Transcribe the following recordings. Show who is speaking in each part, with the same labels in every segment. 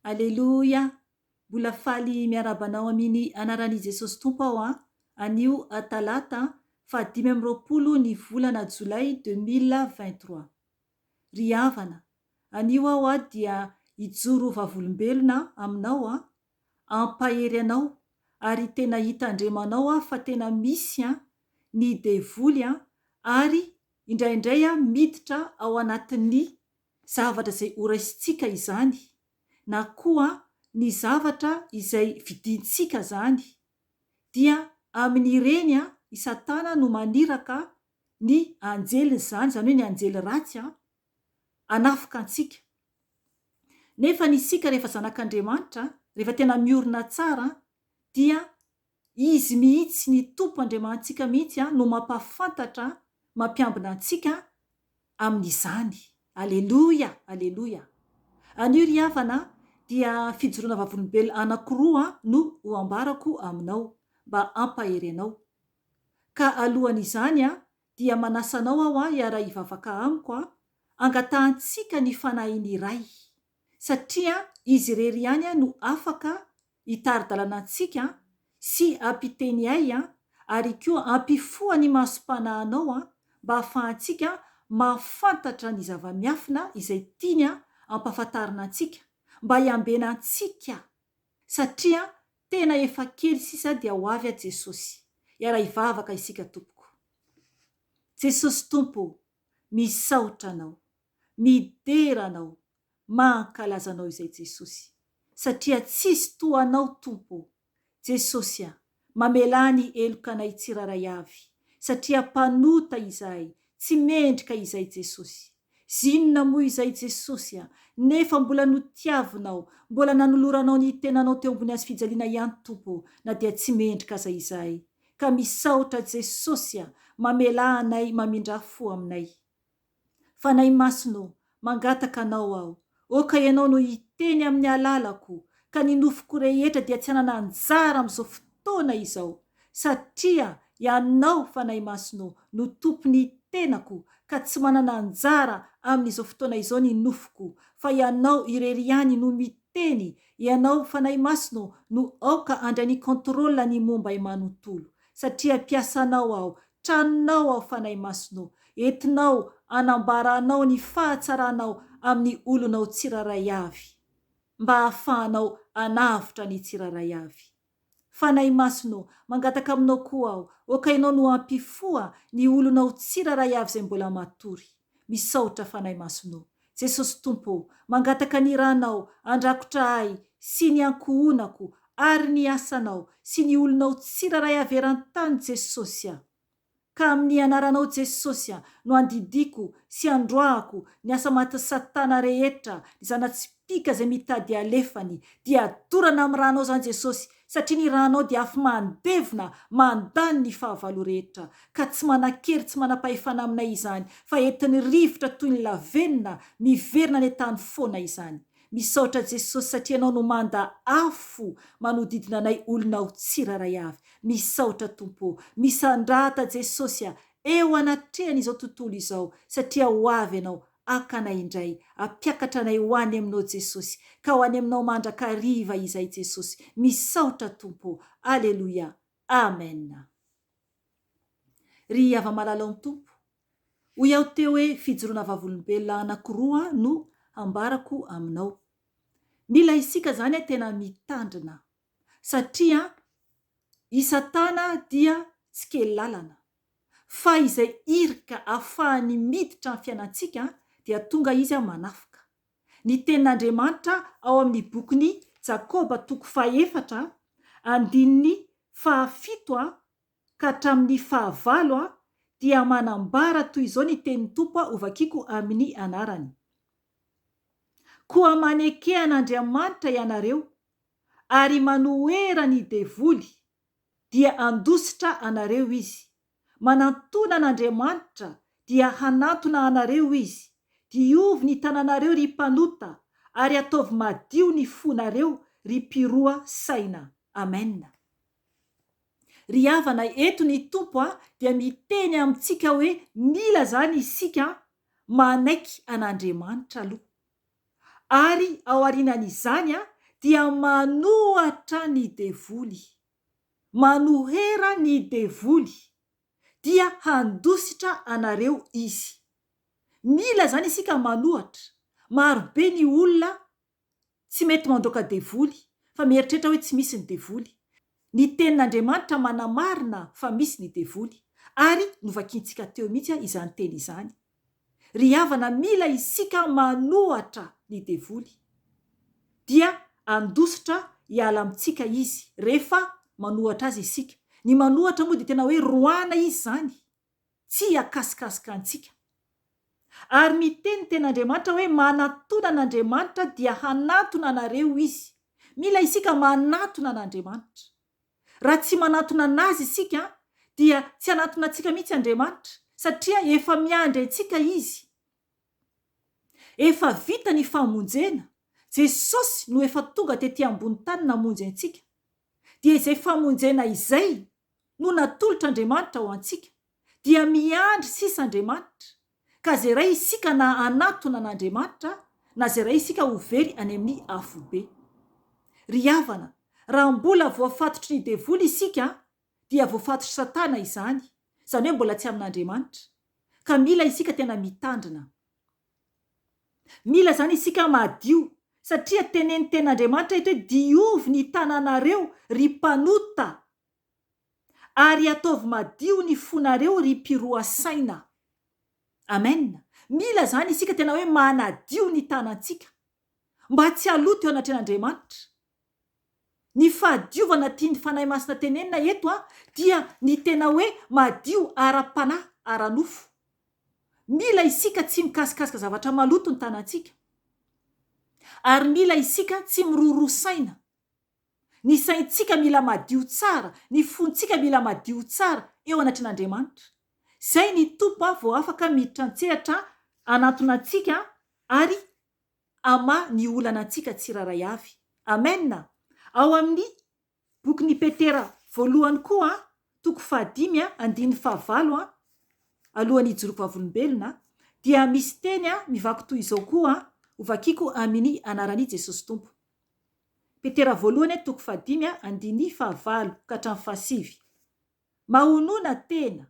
Speaker 1: Aleloia! Mbola faly miarahaba anao aminy anaran' i Jesosy Tompo aho an! Anio talata faha 25 ny volana jolay 2023. Ry havana, anio aho dia hijoro vavolombelona aminao an, hampahery anao ary tena hitandremanao aho fa tena misy an ny devoly an ary indraindray an miditra ao anatin'ny zavatra izay horaisintsika izany na koa ny zavatra izay vidintsika izany dia amin'ireny i Satana no maniraka ny anjeliny izany, izany hoe ny anjely ratsy hanafika antsika. Nefa ny isika rehefa zanak'Andriamanitra, rehefa tena miorina tsara dia Izy mihitsy, ny Tompo Andriamanitsika mihitsy no mampahafantatra, mampiambina antsika amin'izany. Aleloia! Aleloia! Anio ry havana dia fijoroana vavolombelona anankiroa no ho ambarako aminao, mba hampahery anao. Ka alohan'izany dia manasa anao aho hiara-hivavaka amiko, hangatahantsika ny Fanahin'ny Ray, satria Izy irery ihany no afaka hitari-dalana antsika sy hampiteny ay ary koa hampifoha ny masom-panahinao mba hahafahantsika mahafantatra ny zava-miafina izay tiany hampahafantarina antsika mba hiambena antsika satria tena efa kely sisa dia ho avy Jesosy. Hiara-hivavaka isika tompoko. Jesosy Tompo o, misaotra Anao, midera Anao, Mankalaza Anao izay Jesosy satria tsisy toa Anao Tompo ô! Jesosy a! Mamelà ny heloka anay tsirairay avy satria mpanota izahay tsy mendrika izay Jesosy! Zinona moa izay Jesosy a! Nefa mbola notiavinao, mbola nanoloranao ny tenanao teo ambony hazo fijaliana ihany Tompo ô na dia tsy mendrika aza izahay ka misaotra Jesosy a! Mamelà anay mamindrà fo aminay. Fanahy Masina ô, mangataka Anao aho, oka Ianao no hiteny amin'ny alalako, ka ny nofoko rehetra dia tsy hanana anjara amin'izao fotoana izao, satria Ianao, Fanahy Masina ô, no Tompon'ny tenako, ka tsy manana anjara amin'izao fotoana izao ny nofoko, fa Ianao irery ihany no miteny, Ianao, Fanahy Masina ô, no aoka handray ny contrôle ny momba ahy manontolo, satria mpiasanao aho, Tranonao aho Fanahy Masina ô, entinao hanambaranao ny fahatsaranao amin'ny olonao tsirairay avy, mba hahafahanao hanavotra ny tsirairay avy. Fanahy Masina ô, mangataka aminao koa aho, oka Ianao no hampifoha ny olonao tsirairay avy izay mbola matory. Misaotra Fanahy Masina ô. Jesosy Tompo ô, mangataka ny ranao handrakotra ahy sy ny ankohonako ary ny asanao sy ny olonao tsirairay avy eran-tany Jesosy a! Ka amin'ny anaranao Jesosy a no andidiako sy androahako ny asa matin'i satana rehetra, ny zana-tsipìka izay mitady alefany, dia dorana amin'ny ranao izany Jesosy satria ny ranao dia afo mandevona mandany ny fahavalo rehetra, ka tsy manan-kery tsy manam-pahefana aminay izany, fa entin'ny rivotra toy ny lavenona miverina any an-tany foana izany. Misaotra Jesosy satria Ianao no manda afo manodidina anay olonao tsirairay avy. Misaotra Tompo ô. Misandrata Jesosy a, eo anatrehan'izao tontolo izao satria ho avy Ianao haka anay indray, hampiakatra anay ho any Aminao Jesosy, ka ho any Aminao mandrakariva izay Jesosy. Misaotra Tompo ô. Aleloia. Amen. Ry hava-malalaon'ny Tompo, hoy aho teo hoe fijoroana vavolombelona anankiroa no hambarako aminao. Mila isika izany tena mitandrina satria i Satana dia tsy kely lalana fa izay irika afahany miditra amin'ny fiainantsika dia tonga izy manafoka. Ny tenin'Andriamanitra ao amin'ny bokin'i Jakoba toko fahefatra andininy fahafito ka hatramin'ny fahavalo dia manambara toy izao ny tenin'ny Tompo hovakiko amin'ny anarany. Koa maneke an'Andriamanitra ianareo ary manohera ny devoly, dia handositra anareo izy. Manantona an'Andriamanitra, dia hanantona anareo izy. Diovy ny tananareo ry mpanota, ary ataovy madio ny fonareo ry mpiroa saina. Amen. Ry havana, eto ny Tompo dia miteny amintsika hoe mila izany isika manaiky an'Andriamanitra aloha. Ary aorianan'izany dia manohatra ny devoly, manohera ny devoly, dia handositra anareo izy. Mila izany isika manohatra. Marobe ny olona tsy mety mandroaka devoly fa mieritreritra hoe tsy misy ny devoly. Ny tenin'Andriamanitra manamarina fa misy ny devoly. Ary novakiantsika teo mihitsy izany teny izany. Ry havana mila isika manohatra ny devoly. Dia handositra hiala amintsika izy rehefa manohatra azy isika. Ny manohatra moa dia tena hoe roahana izy izany. Tsy hakasikasika antsika. Ary miteny ny tenin'Andriamanitra hoe manatona an'Andriamanitra dia hanantona anareo Izy. Mila isika manatona an'Andriamanitra. Raha tsy manantona an'Azy isika dia tsy hanantona antsika mihitsy Andriamanitra satria efa miandry antsika Izy. Efa vita ny famonjena, Jesosy no efa tonga tety ambony tany namonjy antsika. Dia izay famonjena izay no natolotr'Andriamanitra ho antsika, dia miandry sisa Andriamanitra, ka ze ray isika na hanatona an'Andriamanitra na ze ray isika ho very any amin'ny afobe. Ry havana, raha mbola voafatotry ny devoly isika dia voafatotry satana izany, izany hoe mbola tsy amin'Andriamanitra, ka mila isika tena mitandrina. Mila izany isika madio, satria tenenin'ny tenin'Andriamanitra eto hoe diovy ny tananareo ry mpanota Ary ataovy madio ny fonareo ry mpiroa saina. Amen. Mila izany isika tena hoe manadio ny tanantsika. Mba tsy haloto eo anatrehan'Andriamanitra. Ny fahadiovana tian'ny Fanahy Masina tenenina eto dia ny tena hoe madio ara-panahy, ara-nofo. Mila isika tsy mikasikasika zavatra maloto ny tanantsika. Ary mila isika tsy miroroa saina. Ny saintsika mila madio tsara, ny fontsika mila madio tsara eo anatrehan'Andriamanitra. Izay ny Tompo vao afaka miditra an-tsehatra hanantona antsika ary hamaha ny olana antsika tsirairay avy. Amen! Ao amin'ny bokin'i Petera voalohany koa, toko fahadimy, andininy fahavalo, alohan'ny hijoroako vavolombelona, dia misy teny mivaky toy izao koa, hovakiko amin'ny anaran'i Jesosy Tompo. Petera voalohany toko fahadimy andininy fahavalo ka hatramin'ny fahasivy. Mahonona tena,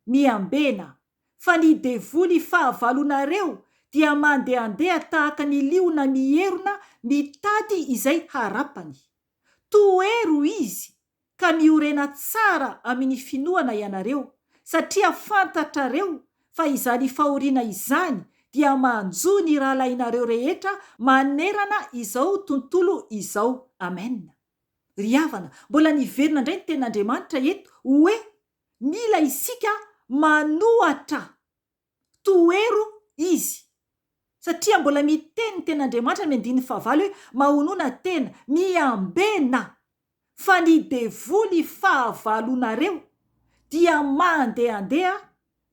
Speaker 1: miambena, fa ny devoly fahavalonareo dia mandehandeha tahaka ny liona mierona mitady izay harapany. Tohero izy ka miorena tsara amin'ny finoana ianareo, satria fantatrareo fa izany fahoriana izany dia manjo ny rahalahinareo rehetra manerana izao tontolo izao. Amen. Ry havana, mbola niverina indray ny tenin'Andriamanitra eto hoe mila isika manohatra Tohero izy. Satria mbola miteny ny tenin'Andriamanitra ny andininy fahavalo hoe mahonona tena, miambena fa ny devoly fahavalonareo dia mandehandeha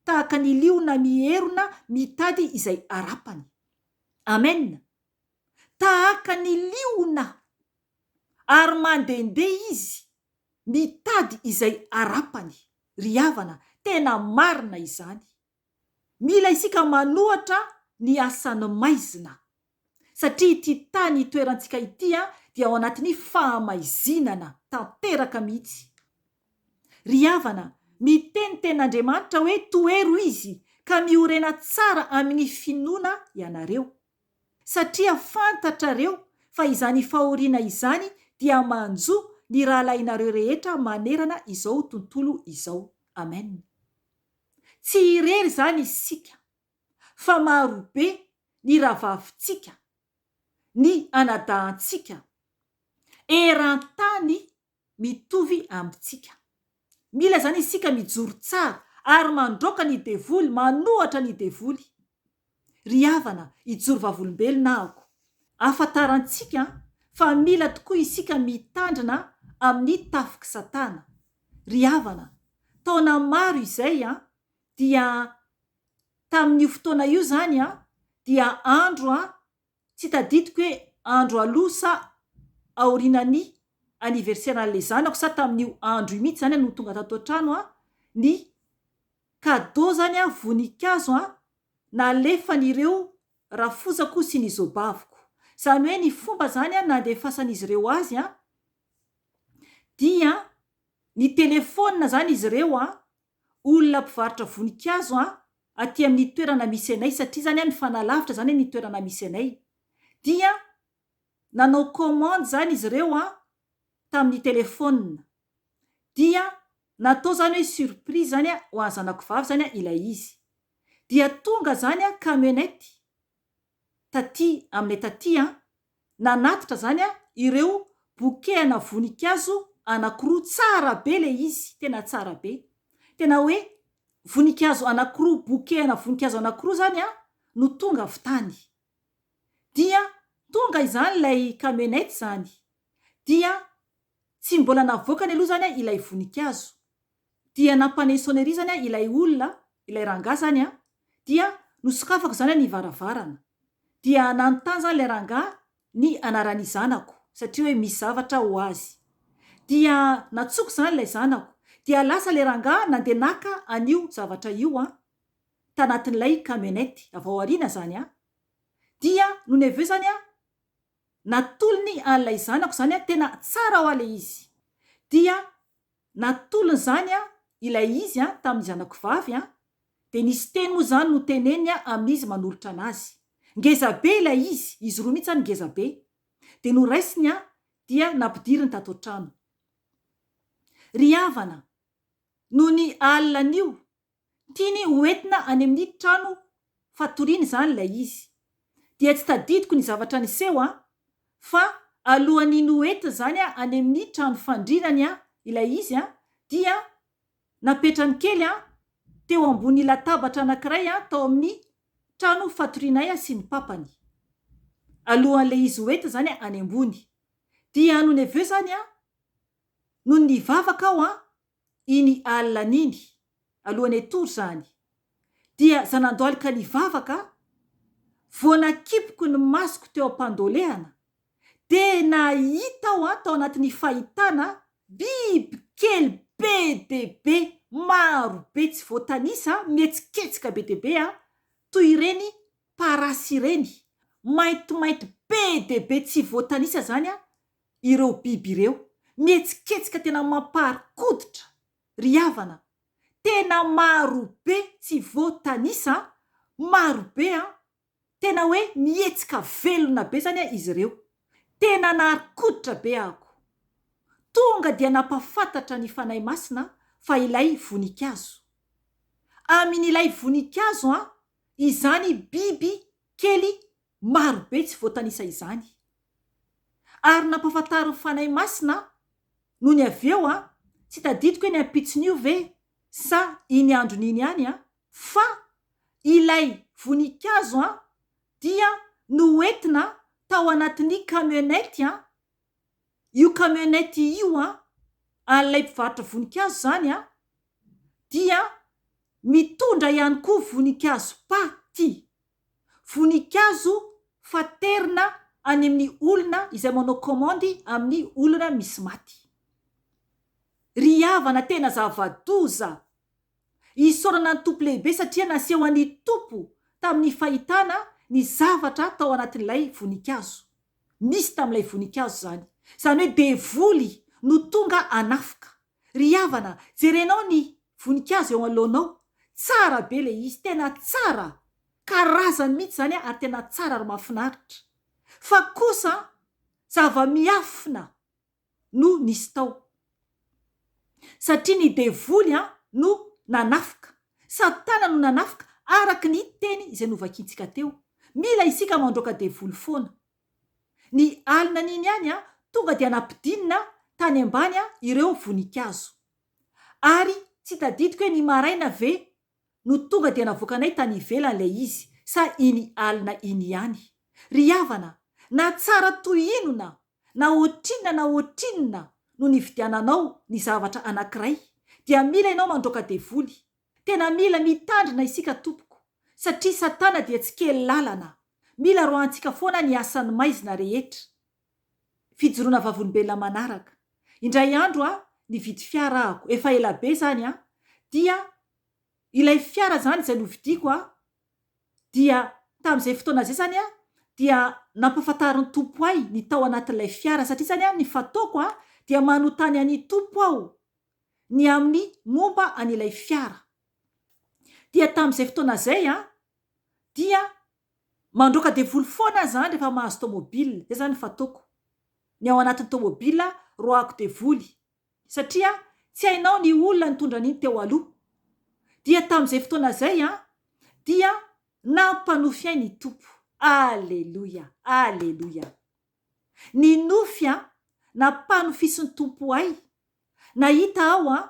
Speaker 1: tahaka ny liona mierona mitady izay harapany. Amen. Tahaka ny liona ary mandehandeha izy mitady izay harapany. Ry havana, tena marina izany. Mila isika manohatra ny asan'ny maizina. Satria ity tany itoerantsika ity dia ao anatin'ny fahamaizinana tanteraka mihitsy. Ry havana, miteny tenin'Andriamanitra hoe tohero Izy ka miorena tsara amin'ny finoana ianareo. Satria fantatrareo fa izany fahoriana izany dia manjo ny rahalahinareo rehetra manerana izao tontolo izao. Amen. Tsy irery izany isika, fa marobe ny rahavavintsika, ny anadahantsika, eran-tany mitovy amintsika. Mila izany isika mijoro tsara ary mandroaka ny devoly, manohatra ny devoly. Ry havana, hijoro vavolombelona ahako. Ahafantarantsika fa mila tokoa isika mitandrina amin'ny tafik'i Satana. Ry havana, taona maro izay dia tamin'io fotoana io izany dia andro Tsy tadidiko hoe andro aloha sa aorianan'ny anniversaire an'ilay zanako sa tamin'io andro io mihitsy izany no tonga tato an-trano an, ny cadeau izany an, voninkazo an, nalefan'ireo rafozako sy ny zobaviko. Izany hoe ny fomba izany nandefasan'izy ireo azy dia nitelefaonina izany izy ireo olona mpivarotra voninkazo aty amin'ny toerana misy anay satria izany mifanalavitra izany ny toerana misy anay dia nanao commande izany izy ireo tamin'ny telefaonina dia natao izany hoe surprise izany ho an'ny zanako vavy izany ilay izy dia tonga izany camionnette taty aminay taty an, nanatitra izany an ireo bouquet ana voninkazo anakiroa tsara be ilay izy, tena tsara be. Tena hoe voninkazo anakiroa, bouquet ana voninkazo anakiroa izany an no tonga avy tany. Dia tonga izany ilay camionnette izany, dia tsy mbola navoakany aloha izany an ilay voninkazo, dia nampaneno sonnerie zany an ilay olona, ilay rangahy zany an, dia nosokafako zany an ny varavarana, dia nanontany zany ilay rangahy ny anaran'ny zanako satria hoe misy zavatra ho azy, dia natsoko zany ilay zanako, dia lasa ilay rangahy nandeha naka an'io zavatra io an, tanatin'ilay camionnette, avy ao aoriana zany an, dia nony avy eo zany an, natolony an'ilay zanako zany an, tena tsara hoa ilay izy, dia Natolony izany ilay izy tamin'ny zanako vavy dia nisy teny moa izany noteneniny amin'izy manolotra anazy. Ngeza be ilay izy, izy roa mihitsy izany ngeza be. Dia noraisiny dia nampidiriny tato an-trano. Ry havana, nony alina an'io Tiany ho entina any amin'ny trano fatoriana izany ilay izy. Dia tsy tadidiko ny zavatra niseho an! Fa alohan'ny noentiny izany any amin'ny trano fandrinany ilay izy an, dia napetrany kely an, teo ambony latabatra anankiray an, tao amin'ny trano fatorianay sy ny papany. Alohan'ilay izy ho entina izany any ambony. Dia nony avy eo izany an, nony nivavaka aho an, iny alina iny, alohan'ny hatory izany, dia zanandohalika nivavaka, vao nakipiko ny masoko teo am-pandolehana, dia nahita aho tao anatin'ny fahitana biby kely be dia be, maro be tsy voatanisa, mihetsiketsika be dia be, toy ireny parasy ireny, maintimainty be dia be tsy voatanisa izany ireo biby ireo, mihetsiketsika tena mamparikoditra ry havana, tena maro be tsy voatanisa an, maro be an, tena hoe mihetsika velona be zany an izy ireo, tena narikoditra be ako, tonga dia nampafantatra ny Fanahy Masina fa ilay voninkazo, amin ilay voninkazo an izany biby kely maro be tsy voatanisa izany. Ary nampahafantarin'ny Fanahy Masina nony avy eo an, tsy tadidiko hoe ny ampitson'io ve sa iny androny iny ihany an, fa ilay voninkazo an dia noentina tao anatin'ny camionnette an, io camionnette io an, an'ilay mpivarotra voninkazo izany an, dia mitondra ihany koa voninkazo paty. Voninkazo faterina any amin'ny olona izay manao kaomandy amin'ny olona misy maty. Ry havana tena zava-doza! Isaorana ny Tompo lehibe satria naseho an'i Tompo tamin'ny fahitana ny zavatra tao anatin'ilay voninkazo. Misy tamin'ilay voninkazo izany. Izany hoe devoly no tonga hanafoka. Ry havana, jerenao ny voninkazo eo anoloanao, tsara be ilay izy, tena tsara, karazany mihitsy izany ary tena tsara ary mahafinaritra. Fa kosa zava-miafina no nisy tao. Satria ny devoly no nanafoka, satana no nanafoka araka ny teny izay novakintsika teo. Mila isika mandroaka devoly foana. Ny alina an'iny ihany tonga dia nampidinina tany ambany ireo voninkazo. Ary tsy tadidiko hoe ny maraina ve no tonga dia navoakanay tany ivelany ilay izy sa iny alina iny ihany. Ry havana, na tsara toy inona na ohatrinona na ohatrinona no nividiananao ny zavatra anankiray dia mila ianao mandroaka devoly. Tena mila mitandrina isika tompoko satria satana dia tsy kely lalana. Mila roahantsika foana ny asan'ny maizina rehetra. Fijoroana vavolombelona manaraka. Indray andro aho nividy fiara ahako, efa ela be izany an, dia ilay fiara izany izay novidiako an, dia tamin'izay fotoana izay izany an, dia nampahafantarin'ny Tompo ahy ny tao anatin'ilay fiara satria izany an ny fataoko an dia manontany an'i Tompo aho ny amin'ny momba an'ilay fiara. Dia tamin'izay fotoana izay an dia mandroaka devoly foana aho izany rehefa mahazo tomobile, izay izany ny fataoko. Ny ao anatin'ny tomobile roahako devoly satria tsy hainao ny olona nitondra an'iny teo aloha. Dia tamin'izay fotoana izay an dia Nampanofy ahy ny Tompo. Aleloia! Aleloia! Ny nofy an, nampanofisin'ny Tompo ahy. Nahita aho an,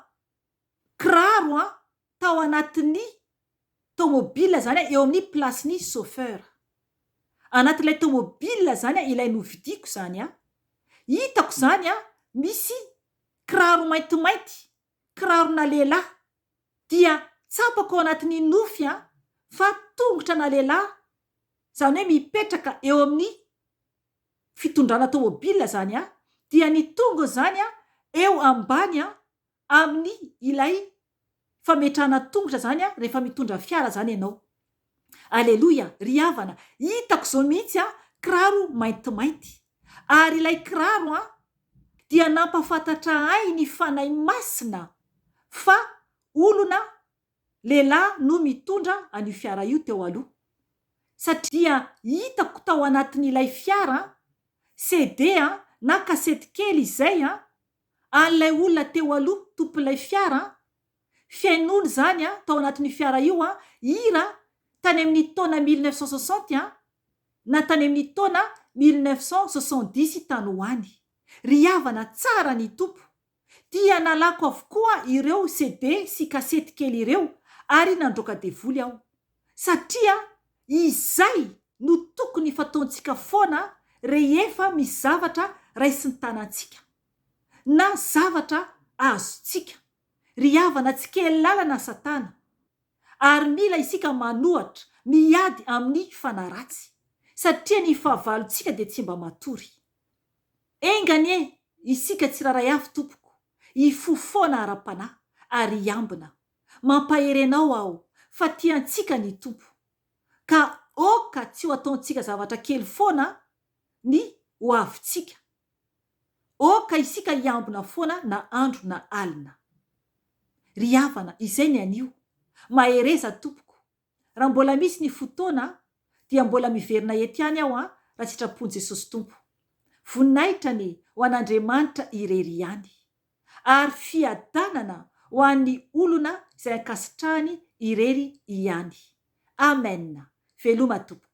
Speaker 1: kiraro an, tao anatin'ny tomobile izany an, eo amin'ny place-n'ny chauffeur. Anatin'ilay tomobile izany an, ilay novidiako izany an, hitako izany an, misy kiraro maintimainty, kirarona lehilahy. Dia tsapako ao anatin'ny nofy an fa tongotra ana lehilahy, izany hoe mipetraka eo amin'ny fitondrana tomobile izany an, dia ny tongony izany an eo ambany an amin'ny ilay fametrahana tongotra izany an rehefa mitondra fiara izany ianao. Aleloia! Ry havana, hitako izao mihitsy an kiraro maintimainty. Ary ilay kiraro an dia nampahafantatra ahy ny Fanahy Masina fa olona lehilahy no mitondra an'io fiara io teo aloha. Satria hitako tao anatin'ilay fiara an, CD an, na kasety kely izay an, an'ilay olona teo aloha tompon'ilay fiara an, fihainoana izany an, tao anatin'io fiara io an, hira tany amin'ny taona 1960 an, na tany amin'ny taona 1970 tany ho any. Ry havana tsara ny Tompo! Dia nalako avokoa ireo CD sy kasety kely ireo ary nandroaka devoly aho. Satria izay no tokony fataontsika foana rehefa misy zavatra raisin-tanantsika. Na zavatra azontsika. Ry havana tsy kely lalana satana. Ary mila isika manohatra, miady amin'ny fanahy ratsy. Satria ny fahavalontsika dia tsy mba matory. Enga anie isika tsirairay avy tompoko hifoha foana ara-panahy ary hiambina. Mampahery anao aho fa tia antsika ny Tompo. Ka aoka tsy ho ataontsika zavatra kely foana ny ho avintsika. Aoka isika hiambina foana na andro na alina. Ry havana, izay ny anio. Mahereza tompoko. Raha mbola misy ny fotoana dia mbola miverina eto ihany aho an, raha sitrapon'i Jesosy Tompo. Voninahitra anie ho an'Andriamanitra irery ihany. Ary fiadanana ho an'ny olona izay ankasitrahany irery ihany. Amen. Veloma tompoko.